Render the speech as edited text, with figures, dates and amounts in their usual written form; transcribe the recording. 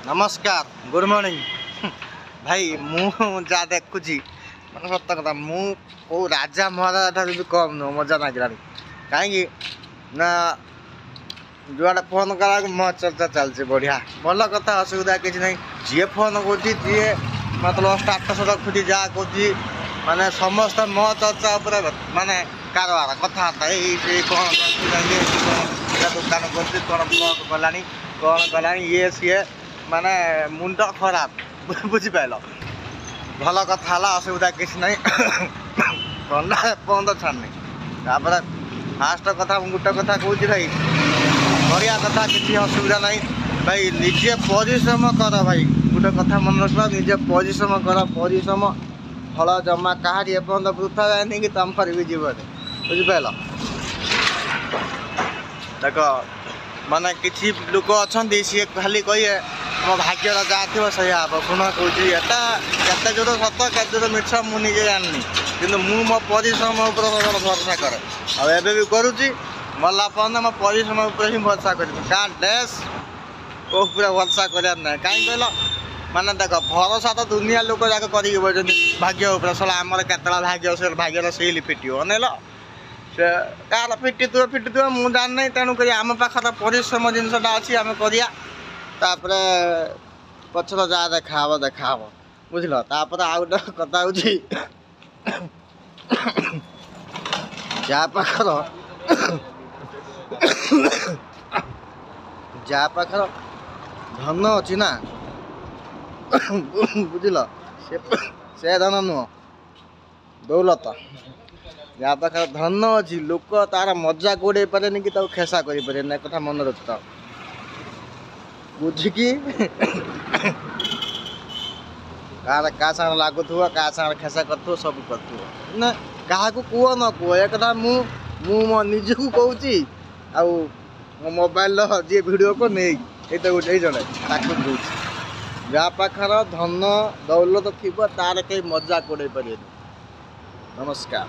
ନମସ୍କାର, good morning ଭାଇ। ମୁଁ ଯାହା ଦେଖୁଛି, ମାନେ ସତ କଥା, ମୁଁ କେଉଁ ରାଜା ମହାରାଜା ଠାରୁ ବି କମ୍ ନୁହଁ। ମଜା ଲାଗିଲାଣି, କାହିଁକି ନା ଯୁଆଡ଼େ ଫୋନ୍ କଲାବେଳକୁ ମୋ ଚର୍ଚ୍ଚା ଚାଲିଛି। ବଢ଼ିଆ, ଭଲ କଥା, ଅସୁବିଧା କିଛି ନାହିଁ। ଯିଏ ଫୋନ୍ କରୁଛି, ଯିଏ ମତଲବ ଷ୍ଟାଟସ୍ ରଖୁଛି, ଯାହା କରୁଛି, ମାନେ ସମସ୍ତେ ମୋ ଚର୍ଚ୍ଚା ଉପରେ, ମାନେ କାରବାର କଥାବାର୍ତ୍ତା, ଏଇ ସେ କ'ଣ କରୁଛି, କ'ଣ ଦୋକାନ କରୁଛି, କ'ଣ ବ୍ଲଗ୍ କଲାଣି, କ'ଣ କଲାଣି, ଇଏ ସିଏ, ମାନେ ମୁଣ୍ଡ ଖରାପ, ବୁଝିପାରିଲ? ଭଲ କଥା ହେଲା, ଅସୁବିଧା କିଛି ନାହିଁ। ଥଣ୍ଡା ଏପର୍ଯ୍ୟନ୍ତ ଛାଡ଼ୁନି। ତାପରେ ଫାଷ୍ଟ କଥା, ମୁଁ ଗୋଟେ କଥା କହୁଛି ଭାଇ, ବଢ଼ିଆ କଥା, କିଛି ଅସୁବିଧା ନାହିଁ ଭାଇ। ନିଜେ ପରିଶ୍ରମ କର ଭାଇ, ଗୋଟେ କଥା ମନେ ରଖିବା, ନିଜେ ପରିଶ୍ରମ କର। ପରିଶ୍ରମ ଫଳ ଜମା କାହାରି ଏପର୍ଯ୍ୟନ୍ତ ବୃଥା ଯାଏନି କି ତମର ବି ଯିବନି, ବୁଝିପାରିଲ? ଦେଖ, ମାନେ କିଛି ଲୋକ ଅଛନ୍ତି, ସିଏ ଖାଲି କହିବେ ମୋ ଭାଗ୍ୟର ଯାହା ଥିବ ସେଇଆ ହେବ। ଶୁଣ କହୁଛି, ଏଟା କେତେ ଦୂର ସତ, କେତେ ଦୂର ମିଛ ମୁଁ ନିଜେ ଜାଣିନି, କିନ୍ତୁ ମୁଁ ମୋ ପରିଶ୍ରମ ଉପରେ ସବୁବେଳେ ଭରସା କରେ ଆଉ ଏବେ ବି କରୁଛି। ମଲା ପର୍ଯ୍ୟନ୍ତ ମୋ ପରିଶ୍ରମ ଉପରେ ହିଁ ଭରସା କରିବି। କାହା ଡ୍ରେସ୍ ଉପରେ ଭରସା କରିବାର ନାହିଁ। କାହିଁ କହିଲ? ମାନେ ଦେଖ, ଭରସା ତ ଦୁନିଆ ଲୋକ ଯାକ କରିକି ବସିଛନ୍ତି ଭାଗ୍ୟ ଉପରେ। ଶଳା, ଆମର କେତେବେଳେ ଭାଗ୍ୟ, ସେ ଭାଗ୍ୟର ସିଲ୍ ଫିଟିବ, ଅନେଇଲ। ସେ କାହାର ଫିଟିଥିବ ଫିଟିଥିବ, ମୁଁ ଜାଣିନାହିଁ। ତେଣୁକରି ଆମ ପାଖରେ ପରିଶ୍ରମ ଜିନିଷଟା ଅଛି, ଆମେ କରିବା। ତାପରେ ପଛରେ ଯାହା ଦେଖାହବ ଦେଖାହବ, ବୁଝିଲ? ତାପରେ ଆଉ ଗୋଟେ କଥା ହେଉଛି, ଯାହା ପାଖର ଯାହା ପାଖର ଧନ ଅଛି ନା, ବୁଝିଲ, ସେ ଧନ ନୁହଁ, ଦୌଲତ। ଯାହା ପାଖରେ ଧନ ଅଛି, ଲୋକ ତାର ମଜାକ ଉଡ଼େଇ ପାରେନି କି ତାକୁ ଖେସା କରିପାରେନି। ଏ କଥା ମନେ ରଖିଥାଅ, ବୁଝିକି। କାହାର କାହା ସାଙ୍ଗରେ ଲାଗୁଥିବ, କାହା ସାଙ୍ଗରେ ଖେସା କରୁଥିବ, ସବୁ କରୁଥିବ ନା, କାହାକୁ କୁହ ନ କୁହ, ଏ କଥା ମୁଁ ମୋ ନିଜକୁ କହୁଛି ଆଉ ମୋ ମୋବାଇଲର ଯିଏ ଭିଡ଼ିଓ କରୁନି, ଏଇ ତ ଗୋଟେ ଏଇ ଜଣେ, ତାକୁ କହୁଛି। ଯାହା ପାଖର ଧନ ଦୌଲତ ଥିବ, ତାର କେହି ମଜାକ ଉଡ଼େଇ ପାରିବେନି। ନମସ୍କାର।